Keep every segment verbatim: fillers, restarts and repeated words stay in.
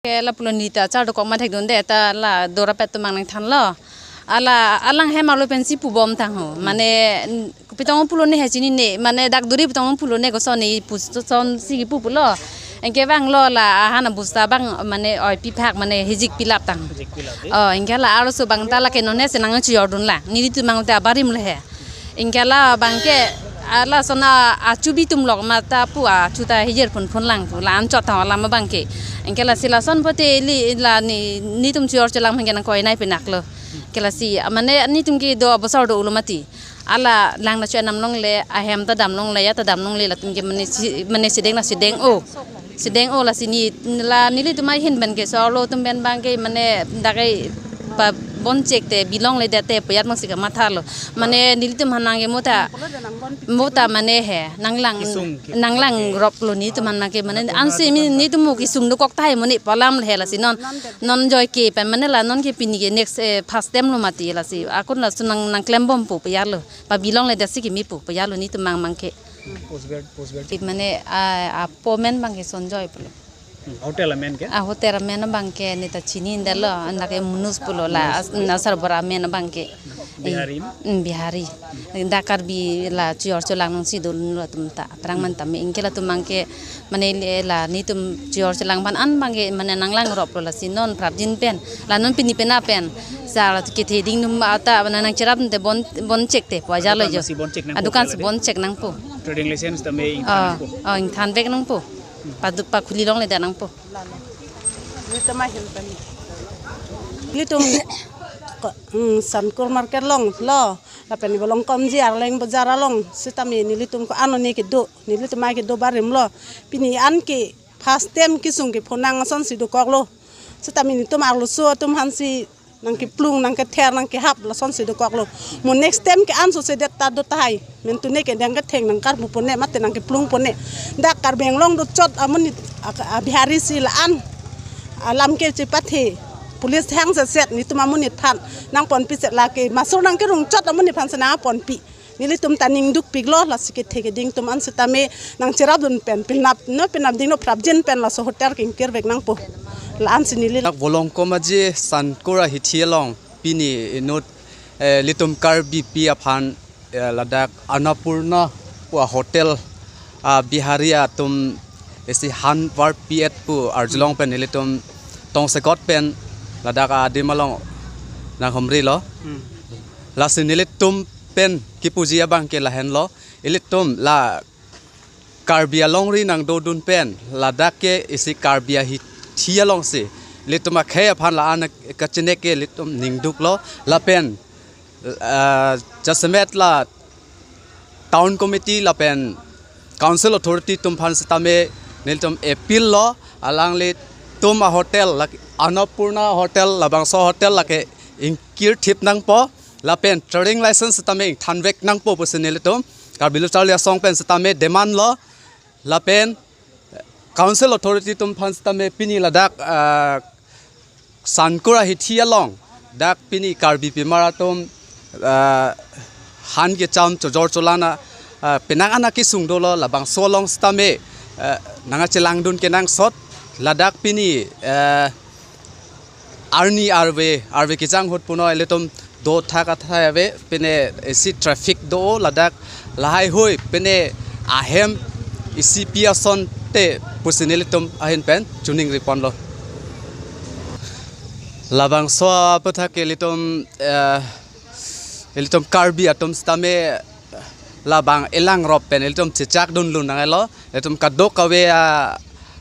Ke lapulo neli ta char dokok ma thekdunde ta la dorapet atum abang nangthanlo. Ala alang hem arlo pensi pubom tang ho. Mane n-, pitong pulo ne he chinine, mane dak duri pitong pulo ne kosonne pusonsi kipu pulo. Anke abang lo la ahan abusta abang mane oi piphak mane hijik pilap tang. Hijik pilap de. Oh, anke la arloso abang ta lake non he si nangchijordun lang. Nelitum abang ta barim le he. Anke la abang ke, ala sona achu bitum lok ma ta pu achu ta hijir phun phun lang pu la anchot tang alam abang ke. Anke lasi lason pote ili la ne, netum chijor chelang abang ke nangkoi nai pinaklo. Ke lasi, mane netum ke do abosor do-olo mati. Ala lang na chu enam longle, ahem ta dam longle, ya ta dam longle, latum ke mane si, mane sideng na sideng o. Sideng o lasi ne, la nelitum ahin pen ke so arlo atum pen abang ke mane dak ke pabon chek te, bilong le det te, puyat mangsi kamathalo. Mane nelitum aphan abang ke mota, mota mane he, nanglang, Kisung ke. Nanglang roplo netum aphan abang ke mane ansi mi netum mo kisung dokok tahai mane palam le he lasi non, non joi ke pen mane la non ke pini ke next, eh, first time lo mati lasi. Akun laso nang, nangklembompo puyatlo. Pabilong le det si kimipo puyatlo netum abang abang ke. Post grad, post grad. Mane, a, apo amen abang ke Sonjoy pulo. Hmm, hotel amen ke? A hotel amen abang ke ne ta chinidetlo, andak ke Munus pulo la, as-, na sarbura amen abang ke. Bihari? Hmm, Bihari. Dak Karbi la chijor chelang nangsi dolo atum ta, aphrang man tame, anke latum abang ke, mane le la netum chijor chelang aphan an abang ke, mane nanglang roplo lasi non prapjin pen, la non pini pena pen. Sa la kethe ding num ata, mane nangcherap te bon, bon chek te, pu ajalo jo. Adukan si bon chek nangpo. Adukan si bon chek nangpo. Trading license tame ingthan nangpo. Oh, ingthan vek nangpo. Padu pakhuli longle det nangpo. Nelitum ahin pen. Nelitum ko, hmm, Sankur market along lo. Lapen Volongkom ji Arleng bazar along. Sitame nelitum ko-an one kedo. Nelitum ai kedo barim lo. Pini an ke first time kisung ke phonang asonsi dokoklo. Sitame netum arloso atum aphansi nangkeplung, nangkether, nangkehap, lasonsi dokoklo. Mo next time ke anso sedet ta do tahai. Mentune ke dang ketheng nangkarbu pone, mate nangkeplung pone. Dak Karbi Anglong do chot amonit a, a Bihari si la-an alam ke chepathe. Police hang se set netum amonit aphan nangponpi set lake. Masur nangkerung chot amonit aphan si nangponpi. Nelitum ta ning dukpiklo lasi kethe keding atum an sitame nangcherapdun pen penap no penap ding no prapjin pen laso hotel ke ingkir vek nangpo. La-an si neli. Dak Volongkom aji Sankur ahithi along pini inut, eh, ilitum Karbipi aphan, eh, ladak Annapurna pu a hotel, ah, Bihari atum isi han varpi-et pu arjulong pen ilitum tongsekot pen ladak adim along nanghumrilo. Hmm. Lasi nelitum pen kipuji abang ke lahenlo, ilitum la Karbi alongri nangdodun pen, ladak ke isi Karbi ahithi alongsi ilitum akhei aphan la-an kachenek ke ilitum ning duklo, lapen, ah, jasemet la town committee lapen council authority atum aphan sitame nelitum appeal lo, alanglitum a hotel lake Annapurna hotel labangso hotel lake ingkir thip nangpo, lapen trading license sitame ingthan vek nangpo pusi nelitum Karbi Lo Charli Asong pen sitame demand lo, lapen council authority atum aphan sitame pini ladak, ah, Sankur ahithi along dak pini Karbipi mar atum, ah, han kecham chojor cholana, ah, penang ana kisung dolo labangso along sitame, ah, nangchelangdun kenangsot ladak pini, ah, arni arve, arve kejang ahut puno ilitum dothak athai ave, pine isi traffic do ladak lahai hui, pine ahem isi pi asonte pusi nelitum ahin pen choningri ponlo. Labangso aphuthak ke ilitum, eh, ilitum Karbi atum sitame labang elangrop pen ilitum chechakdunlun nanglo, ilitum kadokave a,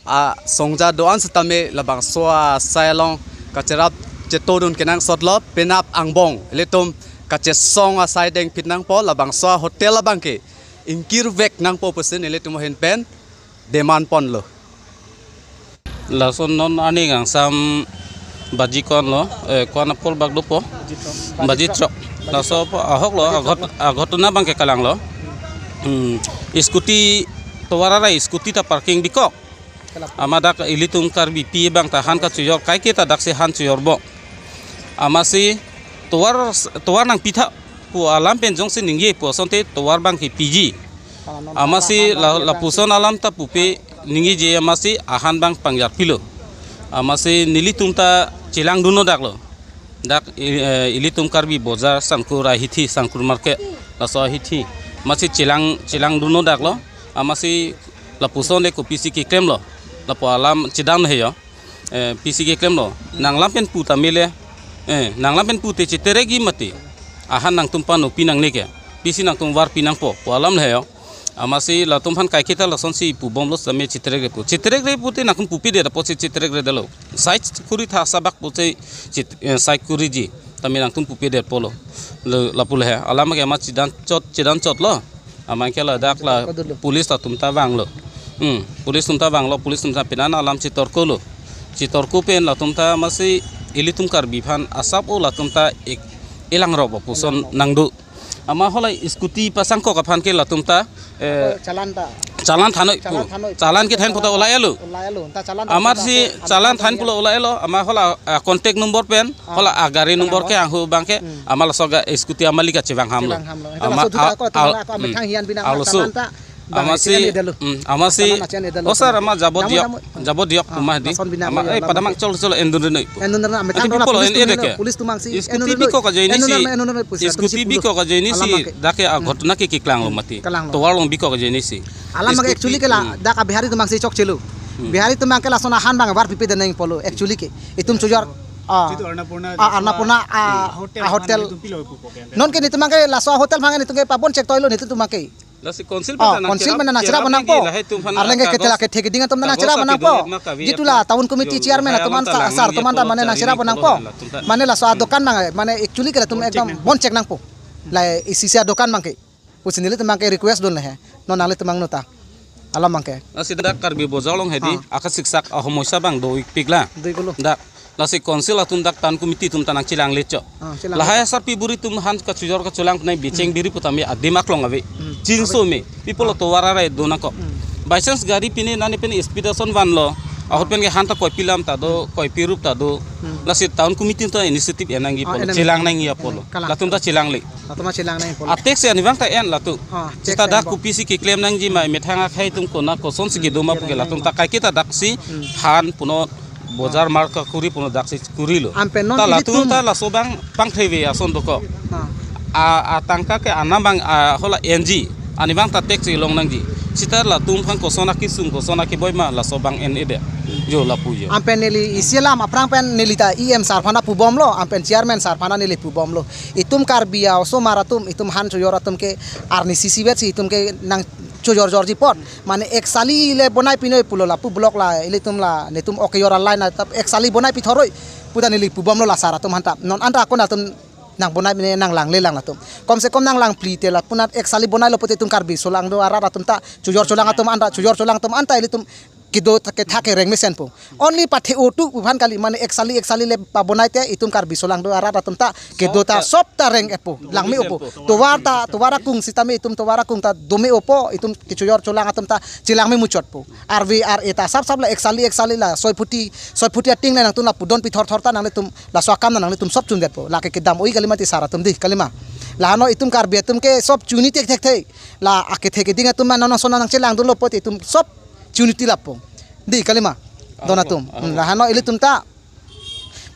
asongja do-an sitame labangso asai along kacherap chetodun kenangsotlo, penap angbong ilitum kachesong asai dengphit nangpo, labangso a hotel abang ke ingkir vek nangpo pusi nelitum ahin pen demand ponlo. Lason non ani kangsam baji ko-an lo, eh, ko-an apor bak dopo. Baji throk. Laso po ahok lo, agot, agot na abang ke kalang lo. Hmm, scooty, tovar arai scooty ta parking bikok. Amat dak ilitum Karbipi abang ta han kachojor, kaike ta daksi han chojor bo. Amatsi tovar, tovar nangpitha pu alam pen jongsi ningje pu asonte tovar abang ke piji. Amatsi la, lapuson alam ta pupe ningjeji amatsi ahan abang pangjar pilo. Amatsi nelitum ta chelangdun-o dak lo. Dak i-, eh, ilitum Karbi Bojar Sangkur ahithi, Sangkur Market, laso ahithi. Amatsi chelang, chelangdun-o dak lo. Amatsi lapuson de kopisi keklemlo. Lapu alam chedam he yo. Eh, pisi keklemlo. Nanglam pen pu ta mele. Eh, nanglam pen pu te cheterekji mati. Ahan nangtum panopi nangne ke. Pisi nangtum varpi nangpo. Pu alam le yo. Amatsi latum aphan kaiketa lasonsi pubomlo sitame cheterekre pu. Cheterekre pu te nangtum pupedet apotsi cheterekredetlo. Side kuri tha sabak pu te chet-, eh, side kuriji. Tame nangtum pupedetpo lo. Le, lapu le he. Alam ke amat chedanchot, chedanchotlo. Amat ke ladak la Kodolo. Police latum ta vanglo. Hmm, police atum ta vanglo, police atum ta penan alam chetorkolo. Chetorko pen latum ta amatsi ilitum Karbi aphan asap-o latum ta ik-, elangrop apuson nangdo. Amat hala scooty pasangkok aphan ke latum ta, eh, Challan ta. Challan thanoi pu. Challan thanoi pu. Challan kethan pu ta olai-elo. Olai-elo. Ta challan ta Amatsi ta challan than pu lo olai-elo. Amat hala, ah, contact number pen, ah, hala agari number ke anghu abang ke, hmm, amat laso ga scooty amat lika chevang hamlo. Chevang hamlo. Amat laso duta a-, ko, a-, ako, hmm, amethang hian bina amat laso. Challan ta bang amatsi, achin edetlo. Hmm, amatsi. Challan achin edetlo. O sir, amat jabo diok. Namu, namu. Jabo diok, ah, pu ma di. Lason bina amat, ya, eh, pada mang chol chol endun rinoi pu. Endun rinoi, amat atu tang bipolo dola en police ede tum ke. Police tumang si. Scooty endun rinoi. Bikok ajoine si. Endun rinoi, endun rinoi, police tum si scooty pulo. Bikok ajoine si. Alam ke. Dak ke, ah, hmm, ghotona ke keklanglo mati. Kelanglo. Tovar along bikok ajoine si. Alam ke scooty, actually ke la, hmm, dak a Bihari tumang si chokchelo. Hmm. Bihari tumang ke lason ahan bang varpipe deneng pulo. Actually ke. Itum chojor, ah, Jitu Annapurna, ah, Annapurna, ah, hmm, hotel, ah, hotel. Itum pilo pu po ke. Non ke netum abang ke laso hotel abang netum ke pabon chek toilo netum abang ke. Lasi council, oh, pen ta nang, council cherap, pen ta nang cherap, cherap nangpo. Lahai atum aphan arleng ke kagos, ketela kethek keding atum ta nang kagos cherap nangpo. Akido ma kavi. Jitula aphan. Town committee chairman atum aphan, sir atum aphan ta mane nang cherap nangpo. Mane laso adokan abang, mane actually ke latum ekdom bon chek nangpo. La isi isi adokan abang ke. Pusi nelitum abang ke request dun le he. Non nanglitum abang nota. Alam abang ke. Lasi dak Karbi Bojar along hedi, ah, akasiksak ahomoisa abang do-ikpik la. Do-iklo. Dak. Lasi council atum dak town committee atum ta nang chelang lecho. Ah, chelang lecho. Lahai asarpi buri atum han kachojor kacholang penai bicheng, hmm, biri pu tame adim aklong ave. Hmm. Chinso ave. Me. Pipolo, ah, tovar arai do nangkok. Hmm. By chance gari pine nane pen speed ason vanlo. Ahut pen ke han ta koipi lam ta do, hmm, koipi rup ta do. Hmm. Lasi town committee ta initiative en nangji, ah, pulo, en nangji, chelang nangji apotlo. Kalang. Latum ta chelangle. Latum ta chelang nangji pulo. A tax ani abang ta en latum. Ah, tax en dak ko. Kopisi keklem nangji ma, methang akhei atum konat kosonsi kedo ma pu ke latum ta kaiketa daksi, hmm, han puno Bojar market kuri puno daksi kurilo. Ampen non ta ilitum latum ta laso abang pangtheve ason dokok. Ha. A, atangka ke anam abang, a, hala N G. Ani abang ta tax ilong nangji. Sita latum aphan koson akisung, koson akeboi ma laso abang en ede. Jo lapu jo. Ampen neli isi alam aphrang pen neli ta E M sir aphan pubomlo, ampen chairman sir aphan neli pubomlo. Itum Karbi a-osomar atum, itum han chojor atum ke arni sisi vet si itum ke nang chojor jorji apot. Mane ek sali le bonai pinoi pulo lapu block la, ilitum la, netum ok kejor a-line na ta ek sali bonai pithoroi. Pu ta neli pubomlo la sir atum aphan ta. Non anta akon atum nang bonai pine nang langle lang latum. Kom se kom nang lang phli te lapu nat ek sali bonailo pute itum Karbi asolang do arat atum ta. Chojor cholang atum anta, chojor cholang atum anta ilitum kedo ta ketha kereng mesenpo. Only pathe-o tu aphan kali mane ek sali ek sali le pabonai te itum Karbi asolang do arat atum ta kedo ta sop ta reng-etpo, langme-opo. Tovar ta, tovar akung sitame itum tovar akung ta dome-opo, itum kechojor cholang atum ta chelang memuchotpo. Arve ar-e ta sap sap la ek sali ek sali la soi phuti, soi phuti ating le nangtum la pudon pithor thor ta nanglitum laso akam nanglitum sop chunvetpo. Lake kedam oi kali mati sir atum dei, kali ma. La hano itum Karbi atum ke sop chuni tek thekthe. La akethe keding atum ma non ason nang chelangdunlo pute itum sop chuni ti lapo. Dei, kali ma. Don atum. Hmm, la hano ilitum ta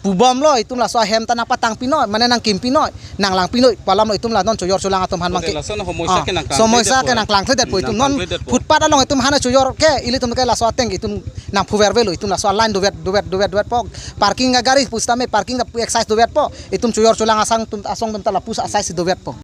pubomlo itum laso ahem ta nangpatang pinoi, mane nangkim pinoi, nang lang pinoi, pu alamlo itum la non chojor cholang atum aphan abang ke. Oke, lason homoisa, ah, ke nang klangkledetpo, homoisa ke nang klangkledetpo itum non klangkledetpo. Footpath along itum han chojor ke, ilitum ke laso ateng itum nang phuvervelo, itum laso a-line dovet, dovet, dovet, dovetpo. Parking agari pusitame parking ta pu excise dovetpo. Itum chojor cholang asong atum, asong atum ta lapu excise dovetpo.